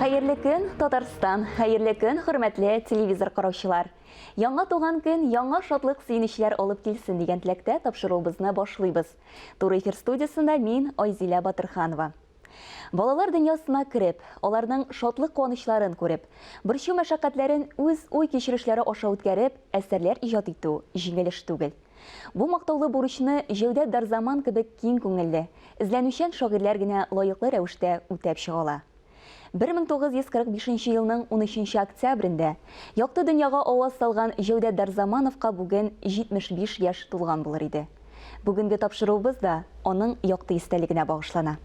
Хәерле көн, Татарстан! Хәерле көн, хөрмәтле телевизор караучылар! Яңа туган көн яңа шатлык-сөенечләр алып килсен дигән теләктә тапшыруыбызны башлыйбыз. Туры эфир студиясендә мин, Айзилә Батырханова. Балалар дөньясына кереп, аларның шатлык-куанычларын күреп, борчу-мәшәкатьләрен үз уй-кичерешләре аша үткәреп, әсәрләр иҗат итү җиңел эш түгел. Бу мактаулы бурычны Җәүдәт Дарзаман кебек киң күңелле, эзләнүчән шагыйрьләр генә лаеклы рәвештә үтәп чыга ала. 1945 нче елның унөченче октябрендә якты дөньяга аваз салган Җәүдәт Дарзамановка бүген 75 яшь тулган булыр иде. Бүгенге тапшыруыбыз да аның якты истәлегенә багышлана.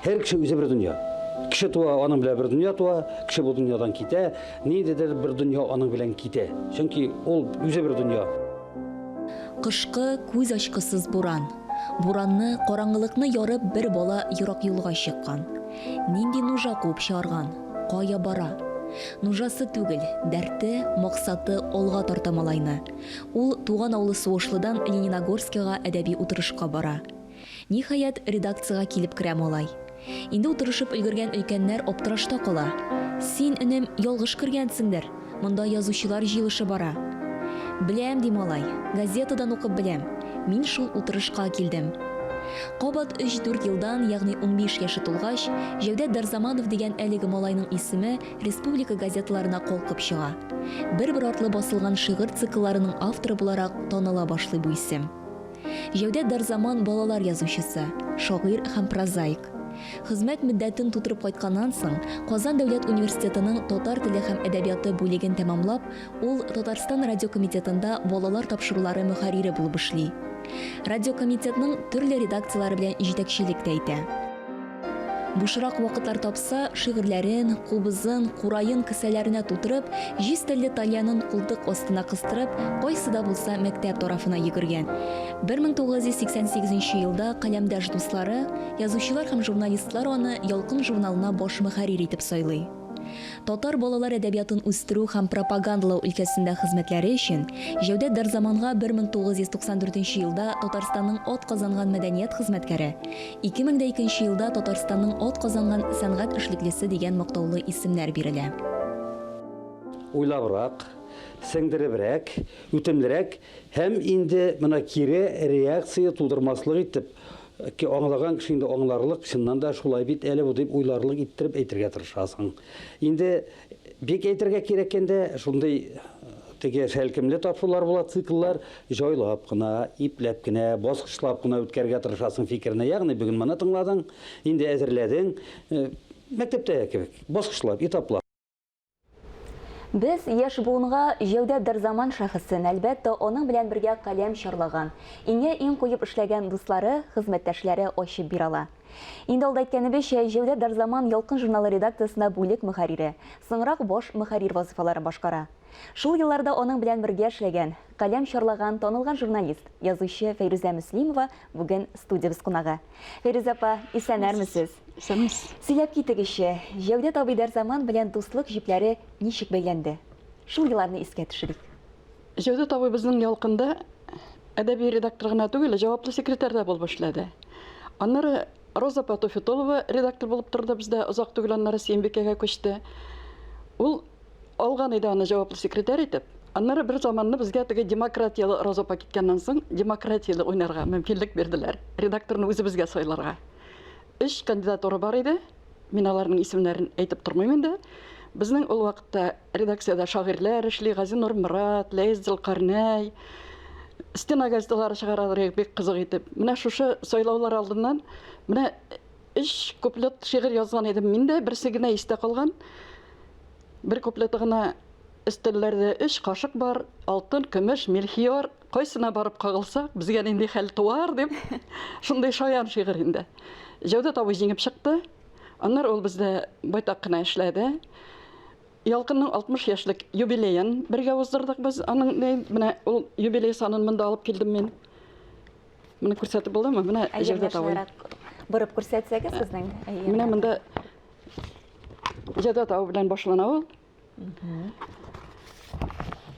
Һәр кеше үзе бер дөнья. Кеше туа, аның белән бер дөнья туа, кеше бу дөньядан китә, ниндидер бер дөнья аның белән китә. Чөнки ул үзе бер дөнья. Кышкы күз ачкысыз буран. Буранны, караңгылыкны ярып бер бала ерак юлга чыккан. Нинди нужа куып чыгарган? Кая бара? Нужасы түгел, дәрте, максаты алга тарта малайны. Ул туган авылы Суышлыдан Лениногорскига әдәби утырышка бара. Ниһаять, редакциягә килеп керә малай. Инде утырышып өлгергән өлкәннәр аптырашта кала. Син, энем, ялгыш кергәнсеңдер, монда язучылар җыелышы бара. Беләм, ди малай, газетадан укып беләм. Мин шул утырышка килдем. Кабат өч-дүрт елдан, ягъни 15 яше тулгач, Җәүдәт Дарзаманов дигән әлеге малайның исеме республика газеталарына калкып чыга. Бер-бер артлы басылган шигырь циклларының авторы буларак таныла башлый бу исем. Җәүдәт Дарзаман балалар язучысы, шагыйрь һәм прозаик. Хезмәт мөддәтен тутырып кайтканнан соң, Казан дәүләт университетының татар теле һәм әдәбияты бүлеген тәмамлап, ул Татарстан радиокомитетында балалар тапшырулары мөхәррире булып эшли. Радиокомитетның төрле редакцияләре белән җитәкчелек тә итә. Бушрак вакытлар тапса, шигырьләрен, кубызын, кураен кесәләренә тутырып, җиз телле тальянын култык астына кыстырып, кайсы да булса мәктәп тарафына йөгергән. 1988 нче елда каләмдәш дуслары, язучылар һәм журналистлар аны Ялкын журналына баш мөхәррир итеп сайлый. Татар балалар әдәбиятын үстерү һәм пропагандалау өлкәсендә хезмәтләре өчен Җәүдәт Дарзаманга 1994 нче елда Татарстанның атказанган мәдәният хезмәткәре, 2002 нче елда Татарстанның атказанган сәнгать эшлеклесе дигән мактаулы исемнәр бирелә. Уйлабрак, сеңдеребрәк, үтемлерәк һәм инде менә кире реакция тудырмаслык итеп, Аңлаган кеше инде аңларлык, чыннан да шулай бит әле бу дип уйларлык иттереп әйтергә тырышасың. Инде бик әйтергә кирәккәндә, шундый теге шәлкемле тапшырулар була, цикллар, җайлап кына, ипләп кенә, баскычлап кына үткәрергә тырышасың фикерне. Ягъни бүген моны тыңладың, инде әзерләдең, мәктәптә кебек, баскычлап, этаплап. Без яшь буынга Җәүдәт Дарзаман шәхесен, әлбәттә, аның белән бергә каләм чарлаган, иңгә-иң куеп эшләгән дуслары, хезмәттәшләре ачып бирә ала. Инде алда әйткәнебезчә, Җәүдәт Дарзаман Ялкын журналы редакциясендә бүлек мөхәррире, соңрак баш мөхәррир вазыйфаларын башкара. Шул елларда аның белән бергә эшләгән, каләм чарлаган танылган журналист, язучы Фәйрүзә Мөслимова бүген студиябез кунагы. Фәйрүзә апа, исәннәрмесез? Исәнмесез. Сөйләп китегезче, Җәүдәт абый Дәрзаман белән дуслык җепләре ничек бәйләнде? Шул елларны искә төшерик. Җәүдәт абый безнең Ялкында әдәби редактор гына түгел, җаваплы секретарь да булып эшләде. Аннары Роза апа Туфитулова редактор булып торды бездә, озак түгел аннары Сөембикәгә күчте. Ул алган иде аны җаваплы секретарь итеп. Аннары бер заманны безгә теге демократияле Роза апа киткәннән соң демократияле уйнарга мөмкинлек бирделәр. Редакторны үзебезгә сайларга. Өч кандидатура бар иде. Мин аларның исемнәрен әйтеп тормыйм инде. Безнең ул вакытта редакциядә шагыйрьләр эшли, Газинур Морат, Ләйс Зөлкарнәй. Стена газеталары чыгаралар идек, бик кызык итеп. Менә шушы сайлаулар алдыннан менә өч куплет шигырь язган идем мин дә, берсе генә истә калган. Бер куплеты гына өстәлләрдә өч кашык бар, алтын, көмеш, мельхиор. Кайсына барып кагылсак, безгә нинди хәл туар дип, шундый шаян шигырь инде. Җәүдәт абый җиңеп чыкты. Аннары ул бездә байтак кына эшләде. Ялкынның 60 яшьлек юбилеен бергә уздырдык без. Аның менә ул юбилей санын монда алып килдем мин. Моны күрсәтеп булдымы? Менә Җәүдәт абый. Борып күрсәтсәгез сезнең. Менә монда Җәүдәт абый белән башлана ул.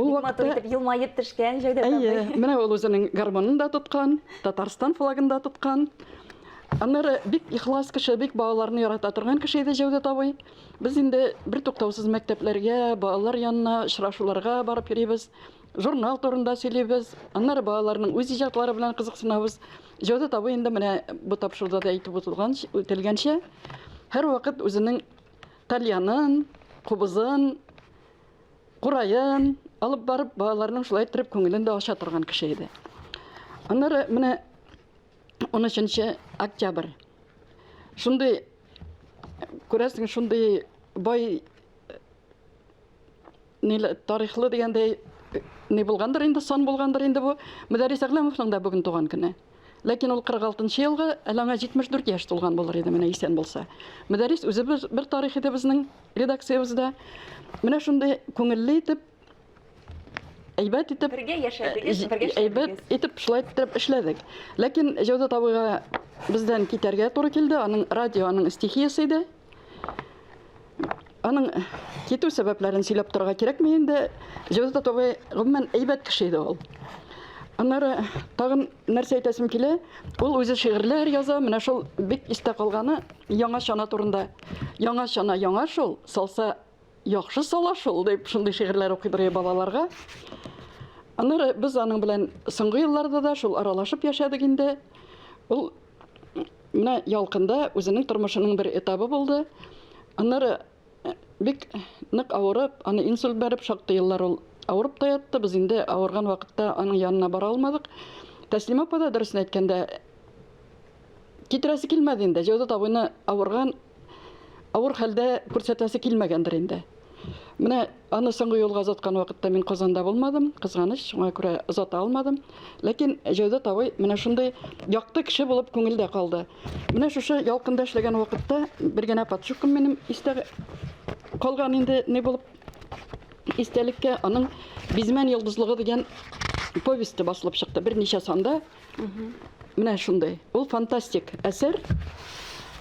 Ул Бик матур вакытта итеп елмаеп төшкән Җәүдәт Әйе, абый. менә ул үзенең гармунын да тоткан, Татарстан флагын да тоткан. Аннары бик ихлас кеше, бик балаларны ярата торган кеше иде Җәүдәт абый. Без инде бертуктаусыз мәктәпләргә, балалар янына, очрашуларга барып йөрибез. Журнал турында сөйлибез. Аннары балаларның үз иҗатлары белән кызыксынабыз. Җәүдәт абый инде менә бу тапшыруда да әйтеп үтелгән, үтелгәнчә, һәрвакыт үзенең тальянын, кубызын, кураен алып барып, балаларның шулай иттереп күңелен дә ача торган кеше иде. Аннары менә 13 октябрь. Шундый, күрәсең, шундый бай ниле, тарихлы дигәндәй ни булгандыр инде, сан булгандыр инде бу. Мөдәррис Әгъләмовның да бүген туган көне. Ләкин ул 46 елгы, әле аңа 74 яшь тулган булыр иде, менә исән булса. Мөдәррис үзе бер, бер тарих иде безнең редакциябездә. Менә шундый күңелле итеп, әйбәт итеп, Бергә яшәдегез, бергә әйбәт эшләдегез. итеп шулай итеп эшләдек. Ләкин Җәүдәт абыйга бездән китәргә туры килде. Аның радио аның стихиясе иде. Аның китү сәбәпләрен сөйләп торырга кирәкми инде. Җәүдәт абый гомумән әйбәт кеше иде ул. Аннары тагын нәрсә әйтәсем килә, ул үзе шигырьләр яза, менә шул бик истә калганы яңа чана турында. Яңа чана яңа шул, салса яхшы сала шул дип шундый шигырьләр укыйдыр балаларга. Аннары без аның белән соңгы елларда да шул аралашып яшәдек инде. Ул менә Ялкында үзенең тормышының бер этабы булды. Аннары э, бик нык авырып, аны инсульт бәреп, шактый еллар ул авырып та ятты. Без инде авырган вакытта аның янына бара алмадык. Тәслимә апа да дөресен әйткәндә китерәсе килмәде инде. Җәүдәт абыйны авырган, авыр хәлдә күрсәтәсе килмәгәндер инде. Менә аны соңгы юлга озаткан вакытта мин Казанда булмадым, кызганыч, шуңа күрә озата алмадым. Ләкин Җәүдәт абый менә шундый якты кеше булып күңелдә калды. Менә шушы Ялкында эшләгән вакытта бер генә подшукым минем истә калган инде ни булып истәлеккә аның Бизмән йолдызлыгы дигән повесте басылып чыкты берничә санда. Менә шундый. Ул фантастик әсәр.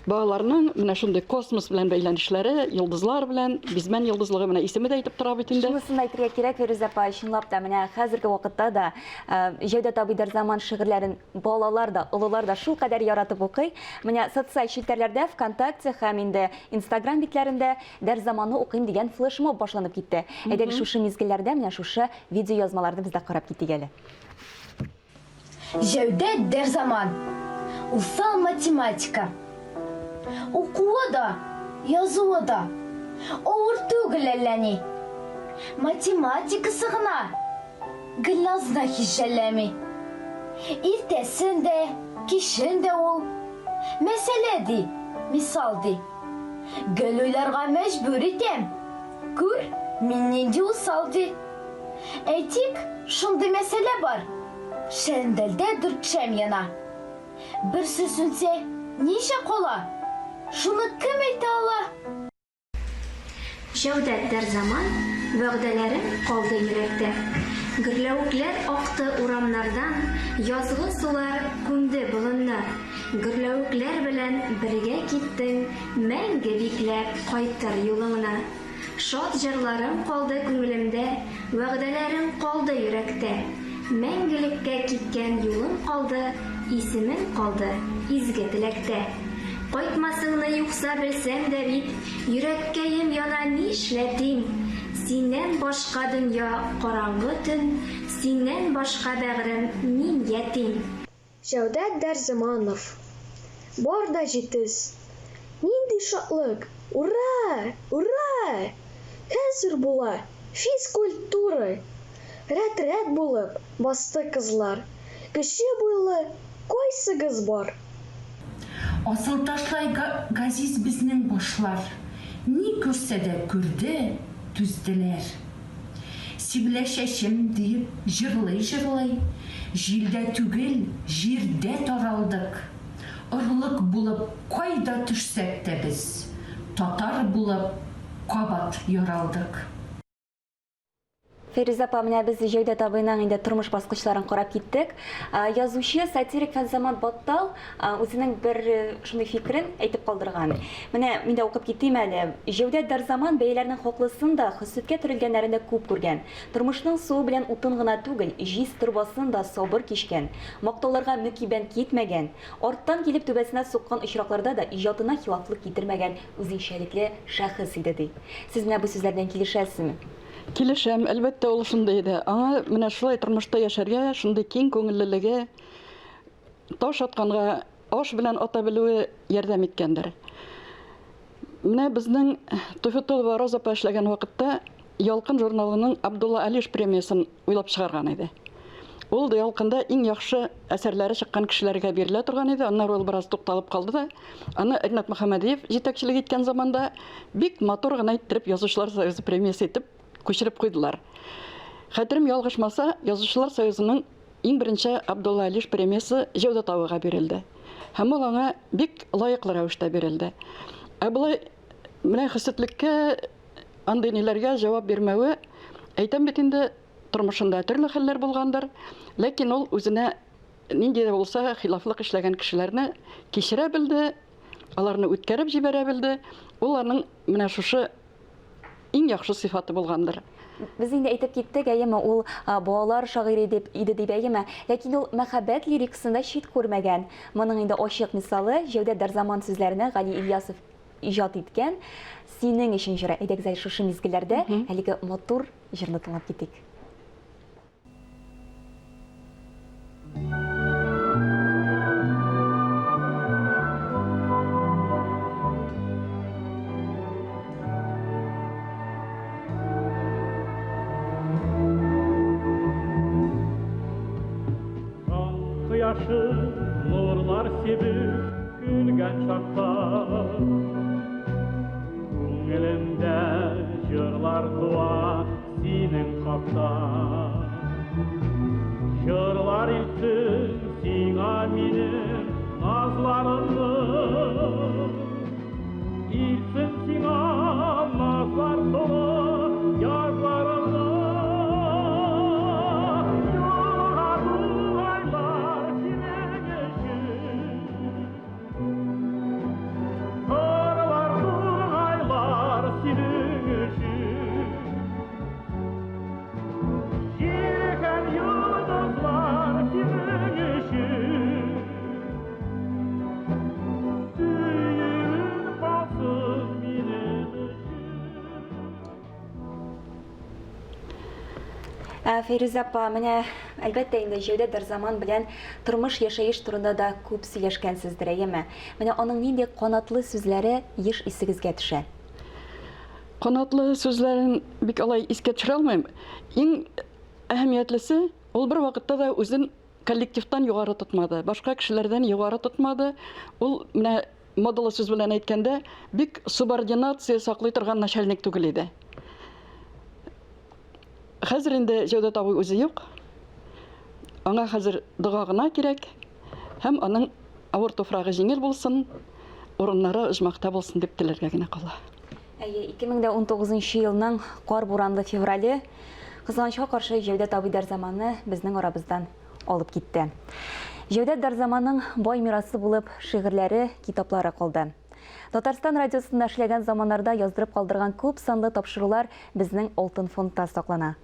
Балаларның менә шундый космос белән бәйләнешләре, йолдызлар белән, Бизмән йолдызлыгы менә исеме дә әйтеп тора бит инде. Шунысын әйтергә кирәк, Фирүзә апа, чынлап та, менә хәзерге вакытта да э, Җәүдәт абый Дәрзаман шигырьләрен балалар да, олылар да шулкадәр яратып укый. Менә социаль челтәрләрдә, ВКонтакте һәм инде Инстаграм битләрендә Дәрзаманны укыйм дигән флешмоб башланып китте. Әйдәгез шушы мизгелләрдә менә шушы видеоязмаларны без дә карап китик әле. Җәүдәт Дәрзаман. Усал математика. Укуы да, язуы да авыр түгел әллә ни. Математикасы гына Гөлназны һич жәлләми. Иртәсен дә, кичен дә ул мәсьәлә ди, мисал ди. Гел уйларга мәҗбүр итәм. Күр, мин нинди усал ди. Әйтик, шундый мәсьәлә бар, шәндәлдә дүрт шәм яна. Берсе сүнсә, ничә кала? Шуны кем әйтә ала? Җәүдәт Дәрзаман, Вәгъдәләрең калды йөрәктә. Гөрләвекләр акты урамнардан, Язгы сулар күмде болынны. Гөрләвекләр белән бергә киттең, Мәңге бикләп кайтыр юлыңны. Шат җырларың калды күңелемдә, Вәгъдәләрең калды йөрәктә. Мәңгелеккә киткән юлың калды, Исемең калды изге теләктә. Кайтмасыңны юкса белсәм дә бит, Йөрәккәем яна, нишләтим? Синнән башка дөнья, караңгы төн, Синнән башка, бәгърем, мин ятим. Җәүдәт Дәрземанов. Бар да җитез. Нинди шатлык! Ура! Ура! Хәзер була физкультура! Рәт-рәт булып басты кызлар. Кече буйлы кайсыгыз бар? Асылташлай газиз безнең башлар, Ни күрсә дә күрде, түзделәр. Сибелә чәчем, диеп җырлый-җырлый, Җилдә түгел, җирдә таралдык. Орлык булып кайда төшсәк тә без, Татар булып кабат яралдык. Фәйрүзә апа, менә без Җәүдәт абыйның инде тормыш баскычларын карап киттек. Язучы, сатирик Фәнзаман Баттал үзенең бер э, шундый фикерен әйтеп калдырган. Менә мин дә укып китим әле. Җәүдәт Дәрзаман бәяләрнең хаклысын да, хөсеткә төрелгәннәрен дә күп күргән. Тормышның суы белән утын гына түгел, җиз торбасын да сабыр кичкән. Мактауларга мөкиббән китмәгән. Арттан килеп түбәсенә суккан очракларда да иҗатына хилафлык китермәгән үзенчәлекле шәхес иде, ди. Сез менә бу сүзләр белән килешәсезме? Килешәм, әлбәттә, ул шундый иде. Аңа менә шулай тормышта яшәргә, шундый киң күңеллелеге, таш атканга аш белән ата белүе ярдәм иткәндер. Менә безнең Туфетулова Роза апа эшләгән вакытта Ялкын журналының Абдулла Алиш премиясен уйлап чыгарган иде. Ул Ялкында иң яхшы әсәрләре чыккан кешеләргә бирелә торган иде. Аннары ул бераз тукталып калды да, аны Ринат Мөхәммәдиев җитәкчелек иткән заманда бик матур гына иттереп Язучылар союзы премиясе итеп күчереп куйдылар. Хәтерем ялгышмаса, Язучылар союзының иң беренче Абдулла Алиш премиясе Җәүдәт абыйга бирелде. Һәм ул аңа бик лаеклы рәвештә бирелде. Ә болай менә хөсетлеккә андый ниләргә җавап бирмәве, әйтәм бит инде, тормышында төрле хәлләр булгандыр, ләкин ул үзенә нинди дә булса хилафлык эшләгән кешеләрне кичерә белде, аларны үткәреп җибәрә белде. Ул аның менә шушы иң яхшы сыйфаты булгандыр. Без инде әйтеп киттек, әйеме, ул балалар шагыйре дип иде дип, әйеме? Ләкин ул мәхәббәт лирикасын да чит күрмәгән. Моның инде ачык мисалы, Җәүдәт Дәрзаман сүзләренә Гали Ильясов иҗат иткән Синең өчен җыры. Әйдәгез әле шушы мизгелләрдә әлеге матур җырны тыңлап китик. Кояшы нурлар сибеп көлгән чакта Күңелемдә җырлар туа синең хакта. Җырлар илтсен сиңа минем назларымны. Илтсен сиңа назлар тулы язларымны. Юлга тугайлар синең өчен. Кырлар, тургайлар синең өчен. Җир һәм йолдызлар синең өчен. Сөюең калсын минем өчен. Ә, Фәйрүзә апа, менә әлбәттә инде Җәүдәт Дәрзаман белән тормыш яшәеш турында да күп сөйләшкәнсездер, әйеме? Менә аның нинди канатлы сүзләре еш исегезгә төшә? Канатлы сүзләрен бик алай искә төшерә алмыйм. Иң әһәмиятлесе, ул бер вакытта да үзен коллективтан югары тотмады, башка кешеләрдән югары тотмады. Ул менә модалы сүз белән әйткәндә, бик субординация саклый торган начальник түгел иде. Хәзер инде Җәүдәт абый үзе юк. Аңа хәзер дога гына кирәк һәм аның авыр туфрагы җиңел булсын, урыннары оҗмахта булсын дип теләргә генә кала. Әйе, 2019 елның кар-буранлы феврале, кызганычка каршы, Җәүдәт абый Дәрзаманны безнең арабыздан алып китте. Җәүдәт Дәрзаманның бай мирасы булып шигырьләре, китаплары калды. Татарстан радиосында эшләгән заманнарда яздырып калдырган күп санлы тапшырулар безнең алтын фондта саклана.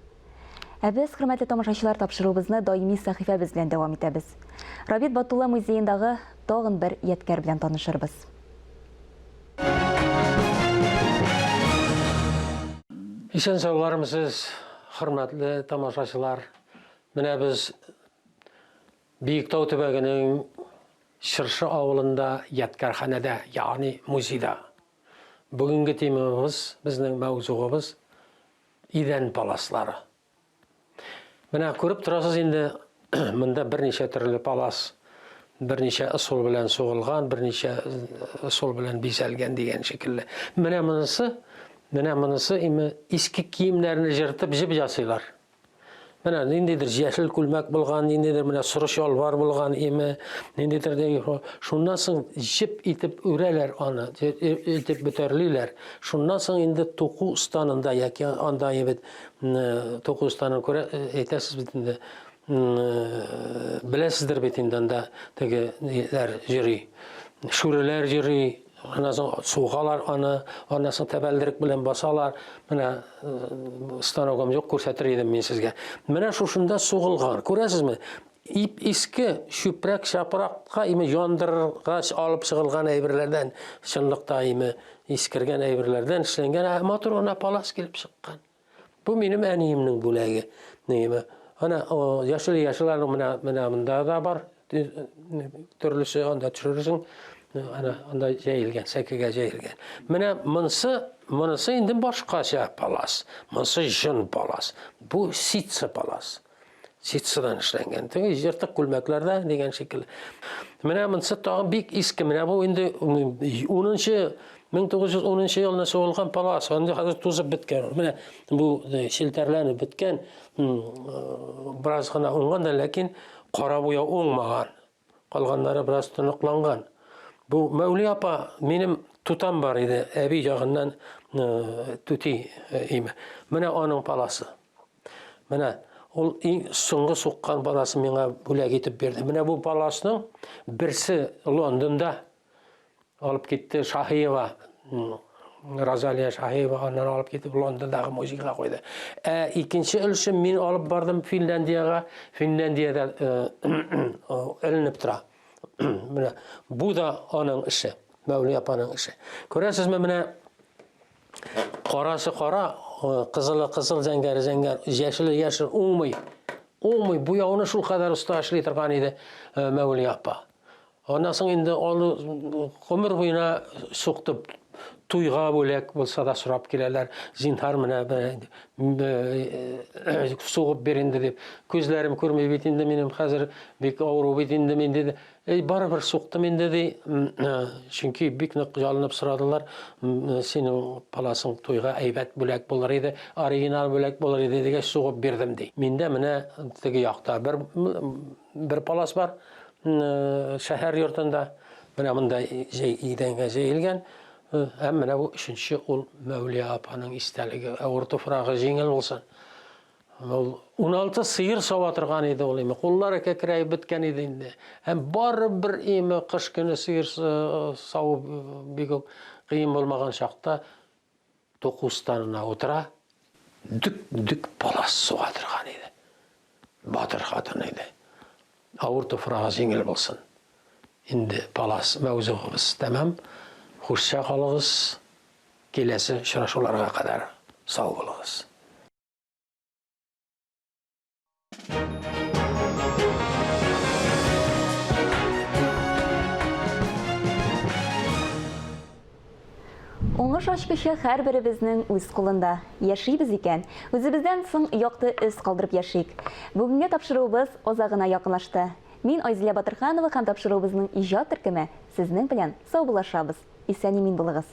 Ә без, хөрмәтле тамашачылар, тапшыруыбызны даими сәхифәбез белән дәвам итәбез. Рабит Батулла музеендагы тагын бер ядкәр белән танышырбыз. Исән-саулармысыз, хөрмәтле тамашачылар. Менә без Биектау төбәгенең Чыршы авылында ядкәрханәдә, ягъни музейда. Бүгенге темабыз, безнең мәүзугыбыз идән паласлары. Менә күреп торасыз инде, монда берничә төрле палас, берничә ысул белән сугылган, берничә ысул белән бизәлгән дигән шикелле. Менә монысы, менә монысы име иске киемнәрне җыртып җеп ясыйлар. Менә ниндидер яшел күлмәк булган, ниндидер менә соры чалбар булган име, ниндидер шуннан соң җеп итеп үрәләр аны, итеп бөтәрлиләр. Шуннан соң инде туку станында яки анда бит туку станын күрә әйтәсез бит инде. Беләсездер бит инде анда теге ниләр йөри. Шүреләр йөри, Аннан соң сугалар аны, аннан соң тәбәлдерек белән басалар. Менә э, станогым юк, күрсәтер идем мин сезгә. Менә шушында сугылган. Күрәсезме? Ип иске чүпрәк чапракка име яндырырга алып чыгылган әйберләрдән, чынлыкта име искергән әйберләрдән эшләнгән ә, матур гына палас килеп чыккан. Бу минем әниемнең бүләге. Ниме? Ана яшел яшел аның менә менә монда да бар. Төрлесе анда төшерерсең. Ана анда җәелгән, сәкегә җәелгән. Менә монысы, монысы инде башкача палас. Монысы җон палас. Бу ситса палас. Ситсыдан эшләнгән. Теге җыртык күлмәкләрдә дигән шикелле. Менә монысы тагын бик иске. Менә бу инде 10-нчы 1910 елны сугылган палас. Инде хәзер тузып беткән. Менә бу э, челтәрләнеп беткән. Э, бераз гына уңган да, ләкин кара буяу уңмаган. Калганнары бераз тоныкланган. Бу Мәүли апа минем тутам бар иде, әби ягыннан э, түти име. Менә аның паласы. Менә ул иң соңгы суккан баласын миңа бүләк итеп бирде. Менә бу баласының берсе Лондонда алып китте Шаһиева, Розалия Шаһиева аннан алып китеп Лондондагы музейга куйды. Ә икенче өлешен мин алып бардым Финляндиягә. Финляндиядә э, эленеп тора. Менә бу да аның эше, Мәүли апаның эше. Күрәсезме, менә Карасы кара, кызылы кызыл, зәңгәре зәңгәр, яшеле яшел, уңмый. Уңмый, буяуны шул кадәр оста эшли торган иде э, Мәүлия апа. Аннан соң инде аны гомер буена сукты. Туйга бүләк булса да сорап киләләр. Зинһар менә э, сугып бир инде дип. Күзләрем күрми бит инде минем хәзер бик авыру бит инде мин диде. Әй, барыбер суктым инде, ди. Чөнки бик нык ялынып сорадылар. Синең паласың туйга әйбәт бүләк булыр иде, оригинал бүләк булыр иде дигәч, сугып бирдем, ди. Миндә менә теге якта бер бер палас бар, шәһәр йортында. Менә монда җәй идәнгә җәелгән. Һәм менә бу өченче ул Мәүлия апаның истәлеге. Авыр туфрагы җиңел булсын. Ул 16 сыер сава торган иде ул име. Куллары кәкрәеп беткән иде инде. Һәм барыбер име кыш көне сыер савып бик үк кыен булмаган чакта туку станына утыра, дөк-дөк палас суга торган иде. Батыр хатын иде. Авыр туфрагы җиңел булсын. Инде палас мәүзугыбыз тәмам. Хушча калыгыз. Киләсе очрашуларга кадәр сау булыгыз. Уңыш ачкычы һәрберебезнең үз кулында. Яшибез икән, үзебездән соң якты эз калдырып яшик. Бүгенге тапшыруыбыз азагына якынлашты. Мин Айзилә Батырханова һәм тапшыруыбызның иҗат төркеме сезнең белән саубуллашабыз. Исән-имин булыгыз.